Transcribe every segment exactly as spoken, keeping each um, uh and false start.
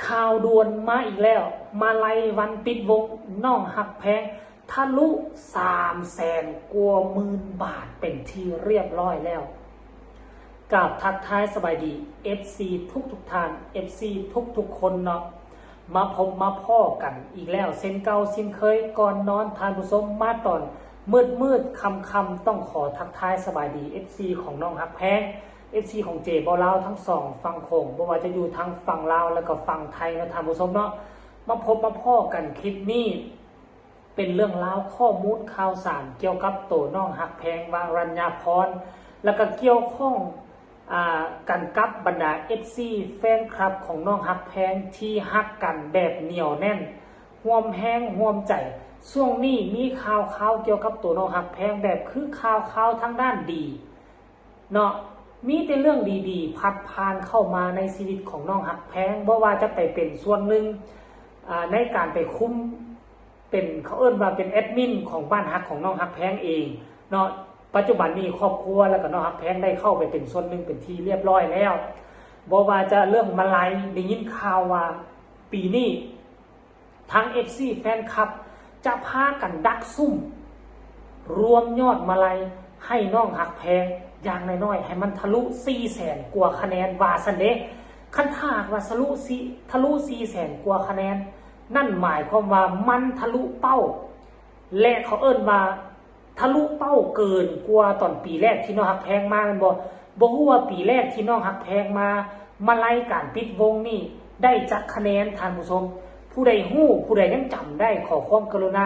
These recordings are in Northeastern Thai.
ข่าวด่วนมาอีกแล้ว มาลัยวันปิดวงน้องฮักแพง ทะลุสามแสนกว่าหมื่นบาทเป็นที่เรียบร้อยแล้ว กราบทักทายสบายดี เอฟซี ทุกทุกๆท่าน เอฟซี ทุกทุกๆคนเนาะ มาพบมาพ้อกันอีกแล้วเช่นเก่าเช่นเคย ก่อนนอนท่านผู้ชมมาตอนมืดมืดค่ำค่ำๆต้องขอทักทายสบายดี เอฟซี ของน้องฮักแพง เอฟซี ของเจเบาลาวทั้งสองฝั่งโขง บ่ว่าจะอยู่ทางฝั่งลาวแล้วก็ฝั่งไทยนะท่านผู้ชมเนาะ มาพบมาพ้อกันคลิปนี้ เป็นเรื่องราวข้อมูลข่าวสารเกี่ยวกับตัวน้องฮักแพง วรัญญาพร แล้วก็เกี่ยวข้องอ่ากันกับบรรดา เอฟซี แฟนคลับของน้องฮักแพงที่ฮักกันแบบเหนียวแน่น ห่วมแฮงห่วมใจ ช่วงนี้มีข่าวข่าวเกี่ยวกับตัวน้องฮักแพงแบบคือข่าวข่าวทางด้านดี เนาะ มีแต่เรื่องดีๆ พัดผ่านเข้ามาในชีวิตของน้องฮักแพง บ่ว่าจะไปเป็นส่วนหนึ่งอ่าในการไปคุม เป็นเขาเอิ้นว่าเป็นแอดมินของบ้านฮักของน้องฮักแพงเองเนาะ ปัจจุบันนี้ครอบครัวแล้วก็น้องฮักแพงได้เข้าไปเป็นส่วนหนึ่งเป็นที่เรียบร้อยแล้ว บ่ว่าจะเรื่องมาลัย ได้ยินข่าวว่าปีนี้ ทั้ง เอฟซี แฟนคลับ จะพากันดักซุ่ม รวมยอดมาลัยให้น้องฮักแพง อย่างน้อยๆ ให้มันทะลุสี่แสนกว่าคะแนนว่าซั่นเด้ คันถ้าหากว่าทะลุสี่ ทะลุสี่แสนกว่าคะแนน นั่นหมายความว่ามันทะลุเป้า และเขาเอิ้นว่าทะลุเป้าเกินกว่าตอนปีแรกที่น้องฮักแพงมาแม่นบ่ บ่ฮู้ว่าปีแรกที่น้องฮักแพงมา มาลัยการปิดวงนี่ได้จักคะแนนท่านผู้ชม ผู้ใดฮู้ ผู้ใดยังจำได้ ขอความกรุณา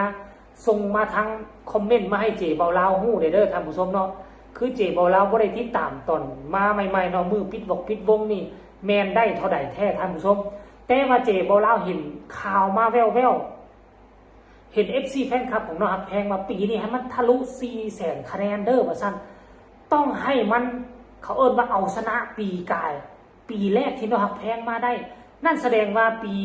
ส่งมาทางคอมเมนต์มาให้เจเบาลาวฮู้ได้เด้อท่านผู้ชมเนาะ คือเจเบาลาวบ่ได้ติดตามตอนมาใหม่ๆเนาะ มื้อปิดวงปิดวงนี่แม่นได้เท่าใดแท้ท่านผู้ชม แต่ว่าเจเบาลาวเห็นข่าวมาแว่วๆ เห็น เอฟซี แฟนคลับของน้องฮักแพงว่าปีนี้ให้มันทะลุสี่แสนคะแนนเด้อว่าซั่น ต้องให้มัน เขาเอิ้นว่าเอาชนะปีกาย ปีแรกที่น้องฮักแพงมาได้ นั่นแสดงว่าปี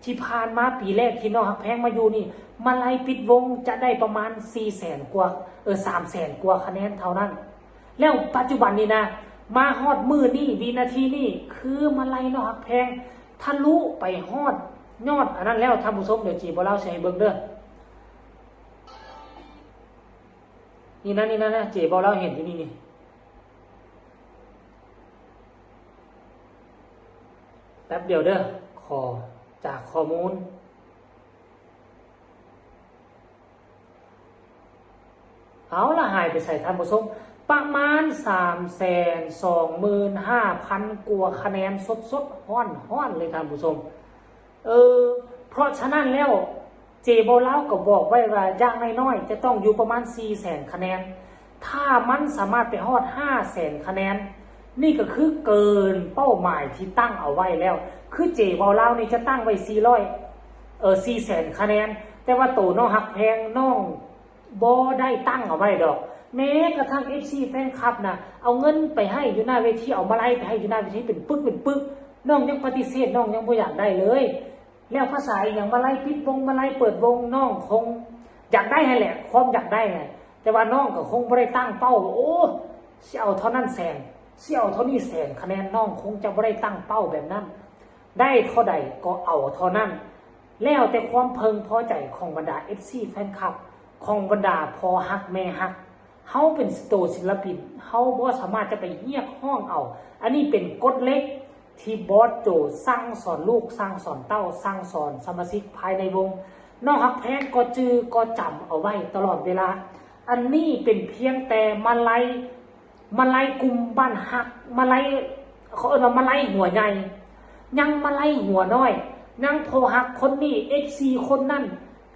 ที่ผ่านมาปีแรกที่น้องฮักแพงมาอยู่นี่ มาลัยปิดวงจะได้ประมาณสี่แสนกว่า เออ สามแสนกว่าคะแนนเท่านั้น แล้วปัจจุบันนี้นะ มาฮอดมื้อนี้ วินาทีนี้ คือมาลัยน้องฮักแพง ทะลุไปฮอดยอดอันนั้นแล้วท่านผู้ชม เดี๋ยวเจเบาลาวสิให้เบิ่งเด้อ นี่นะ นี่นะ นะ เจเบาลาวเห็นอยู่นี่ นี่ แป๊บเดียวเด้อ ขอจากข้อมูล เอาละ หายไปใส่ท่านผู้ชม ประมาณสามแสนสองหมื่นห้าพันกว่าคะแนน สดๆ ฮ้อนๆ เลยท่านผู้ชม เออ เพราะฉะนั้นแล้ว เจเบาลาวก็บอกไว้ว่าอย่างน้อยๆ จะต้องอยู่ประมาณสี่แสนคะแนน ถ้ามันสามารถไปฮอดห้าแสนคะแนน นี่ก็คือเกินเป้าหมายที่ตั้งเอาไว้แล้ว คือเจเบาลาวนี่จะตั้งไว้สี่ร้อย เออ สี่แสนคะแนน แต่ว่าโตน้องฮักแพงน้องบ่ได้ตั้งเอาไว้ดอก แม้กระทั่ง เอฟซี แฟนคลับนะ เอาเงินไปให้อยู่หน้าเวที เอามาลัยไปให้อยู่หน้าเวทีเป็นปึกเป็นปึก น้องยังปฏิเสธ น้องยังบ่อยากได้เลย แล้วภาษาอีหยัง มาลัยปิดวง มาลัยเปิดวง น้องคงอยากได้หั้นแหละ ความอยากได้แหละ แต่ว่าน้องก็คงบ่ได้ตั้งเป้าว่า โอ้ สิเอาเท่านั้นแสน สิเอาเท่านี้แสนคะแนน น้องคงจะบ่ได้ตั้งเป้าแบบนั้น ได้เท่าใดก็เอาเท่านั้น แล้วแต่ความเพึงพอใจของบรรดา เอฟซี แฟนคลับ ของบรรดาพ่อฮักแม่ฮัก เฮาเป็นโตศิลปิน เฮาบ่สามารถจะไปเรียกร้องเอา อันนี้เป็นกฎเหล็กที่บอสโจสั่งสอนลูก สั่งสอนเต้า สั่งสอนสมาชิกภายในวง น้องฮักแพงก็จื่อก็จำเอาไว้ตลอดเวลา อันนี้เป็นเพียงแต่มาลัย มาลัยกลุ่มบ้านฮัก มาลัย เขาเอิ้นว่ามาลัยหัวใหญ่ ยังมาลัยหัวน้อย ยังพ่อฮักคนนี้ เอฟซี คนนั้น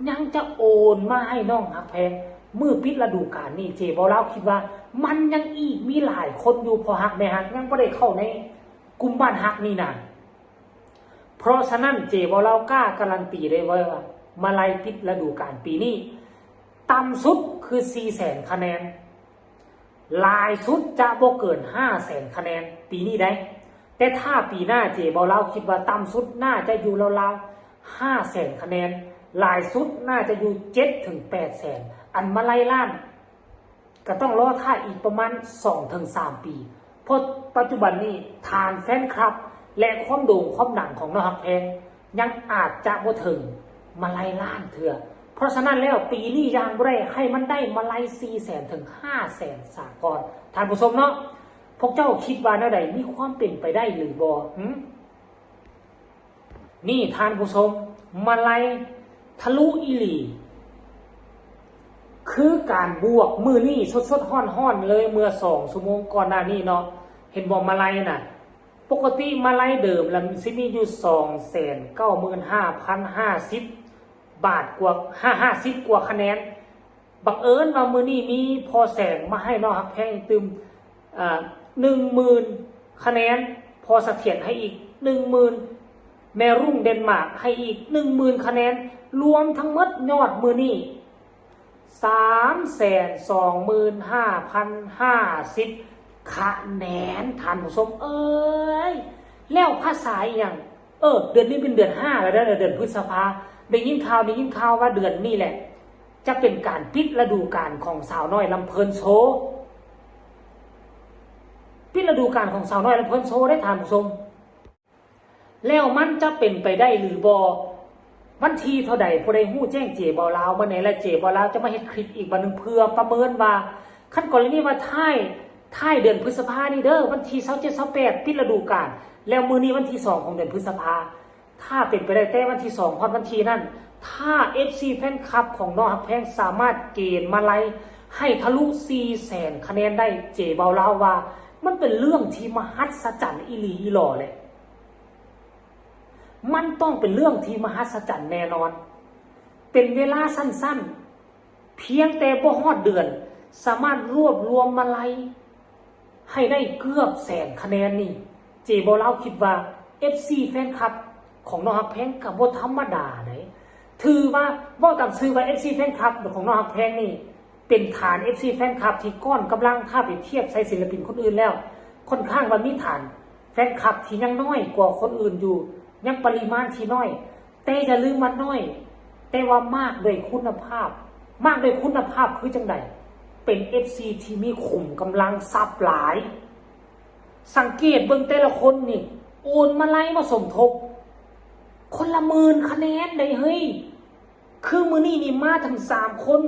ยังจะโอนมาให้น้องฮักแพง มื้อปิดฤดูกาลนี่ เจเบาลาวคิดว่า มันยังอีกมีหลายคนอยู่ พ่อฮักแม่ฮัก ยังบ่ได้เข้าในกลุ่มบ้านฮักนี่นะ เพราะฉะนั้นเจเบาลาวกล้าการันตีได้ว่า มาลัยปิดฤดูกาลปีนี้ ต่ำสุดคือสี่แสนคะแนน หลายสุดจะบ่เกินห้าแสนคะแนน ปีนี้ได้ แต่ถ้าปีหน้าเจเบาลาวคิดว่าต่ำสุดน่าจะอยู่ราวๆห้าแสนคะแนน หลายสุดน่าจะอยู่เจ็ดถึงแปดแสน อันมาลัยล้าน ก็ต้องรอท่าอีกประมาณสองถึงสามปี เพราะปัจจุบันนี้ฐานแฟนคลับ และความโด่งความดังของน้องฮักแพงยังอาจจะบ่ถึงมาลัยล้านเทื่อ เพราะฉะนั้นแล้วปีนี้อย่างบ่ได้ให้มันได้มาลัยสี่แสนถึงห้าแสนสากล ท่านผู้ชมเนาะ พวกเจ้าคิดว่าแนวใด มีความเป็นไปได้หรือบ่ หึ นี่ท่านผู้ชม มาลัยทะลุอีหลี คือการบวกมื้อนี้สดๆร้อนๆเลย เมื่อสองชั่วโมงก่อนหน้านี้เนาะ เห็นบ่ มาลัยน่ะ ปกติมาลัยเดิมแล้วสิมีอยู่สองแสนเก้าหมื่นห้าพันห้าสิบบาทกว่า ห้า ห้าสิบกว่าคะแนน บังเอิญว่ามื้อนี้มีพ่อแสงมาให้น้องฮักแพงอีกตื่ม อ่า หนึ่งหมื่นคะแนน พ่อเสถียรให้อีกหนึ่งหมื่น แม่รุ่งเดนมาร์กให้อีกหนึ่งหมื่นคะแนน รวมทั้งหมดยอดมื้อนี้ สามแสนสองหมื่นห้าพันห้าสิบคะแนน ท่านผู้ชมเอ้ย แล้วภาษาอีหยัง เออ เดือนนี้เป็นเดือนห้าแล้วเด้อ เดือนพฤษภา ได้ยินข่าว ได้ยินข่าวว่าเดือนนี้แหละ จะเป็นการปิดฤดูกาลของสาวน้อยลำเพลินโชว์ ปิดฤดูกาลของสาวน้อยลำเพลินโชว์เด้อท่านผู้ชม แล้วมันจะเป็นไปได้หรือบ่ วันที่เท่าใด ผู้ใดฮู้แจ้งเจบ่าวลาวมาแหน่ และเจบ่าวลาวจะมาเฮ็ดคลิปอีกบัดหนึ่ง เพื่อประเมินว่า คันกรณีว่าท้าย ท้ายเดือนพฤษภานี่เด้อ วันที่ซาวเจ็ด ซาวแปด ปิดฤดูกาล แล้วมื้อนี้วันที่สองของเดือนพฤษภา ถ้าเป็นไปได้แต่วันที่สองฮอดวันที่นั้น ถ้า เอฟซี แฟนคลับของน้องฮักแพงสามารถเกณฑ์มาลัยให้ทะลุสี่แสนคะแนนได้ เจบ่าวลาวว่า มันเป็นเรื่องที่มหัศจรรย์อีหลีอีหล่อแหละ มันต้องเป็นเรื่องที่มหัศจรรย์แน่นอน เป็นเวลาสั้นๆ เพียงแต่บ่ฮอดเดือน สามารถรวบรวมมาลัยให้ได้เกือบแสนคะแนนนี่ เจบ่าวลาวคิดว่า เอฟซี แฟนคลับของน้องฮักแพงก็บ่ธรรมดาเด้ ถือว่าเว้าตามซื่อว่า เอฟซี แฟนคลับของน้องฮักแพงนี่ เป็นฐาน เอฟซี แฟนคลับที่ก้อนกำลัง ถ้าไปเทียบใส่ศิลปินคนอื่นแล้ว ค่อนข้างว่ามีฐานแฟนคลับที่ยังน้อยกว่าคนอื่นอยู่ ยังปริมาณที่น้อย แต่อย่าลืมว่าน้อย แต่ว่ามากด้วยคุณภาพ มากด้วยคุณภาพคือจั่งใด เป็น เอฟซี ที่มีขุมกำลังทรัพย์หลาย สังเกตเบิ่งแต่ละคนนี่ โอนมาลัยมาสมทบ คนละหมื่นคะแนนได้เฮ้ย คือมื้อนี้นี่มาทั้งสามคน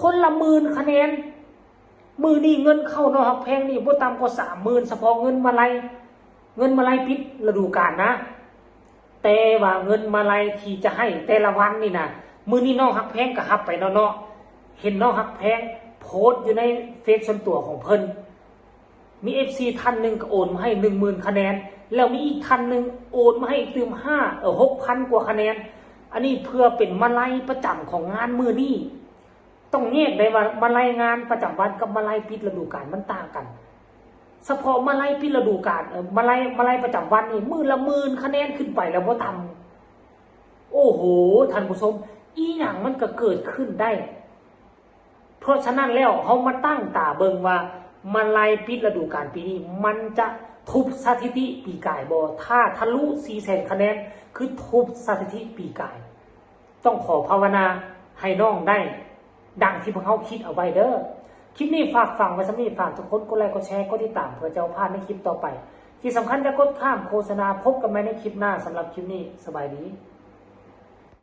คนละหมื่นคะแนน มื้อนี้เงินเข้าน้องฮักแพงนี่บ่ต่ำกว่าสามหมื่น เฉพาะเงินมาลัย เงินมาลัยปิดฤดูกาลนะ แต่ว่าเงินมาลัยที่จะให้แต่ละวันนี่นะ มื้อนี้น้องฮักแพงก็รับไปเนาะเนาะ เห็นน้องฮักแพงโพสต์อยู่ในเฟซส่วนตัวของเพิ่น มี เอฟซี ท่านหนึ่งก็โอนมาให้หนึ่งหมื่นคะแนน แล้วมีอีกท่านหนึ่งโอนมาให้อีกตื่มห้า เออ หกพันกว่าคะแนน อันนี้เพื่อเป็นมาลัยประจำของงานมื้อนี้ ต้องแยกได้ว่ามาลัยงานประจำวันกับมาลัยปิดฤดูกาลมันต่างกัน เฉพาะมาลัยปิดฤดูกาล เออ มาลัย มาลัยประจำวันนี่มื้อละหมื่นคะแนนขึ้นไปแล้วบ่ต่ำ โอ้โห ท่านผู้ชม อีหยังมันก็เกิดขึ้นได้ เพราะฉะนั้นแล้วเฮามาตั้งตาเบิ่งว่ามาลัยปิดฤดูกาลปีนี้ มันจะทุบสถิติปีกายบ่ ถ้าทะลุสี่แสนคะแนน คือทุบสถิติปีกาย ต้องขอภาวนาให้น้องได้ดังที่พวกเฮาคิดเอาไว้เด้อ คลิปนี้ฝากฝังไว้ส่ำนี้ ฝากทุกคนกดไลค์กดแชร์กดติดตามเพื่อจะบ่พลาดในคลิปต่อไป ที่สำคัญอย่ากดข้ามโฆษณา พบกันใหม่ในคลิปหน้า สำหรับคลิปนี้สบายดี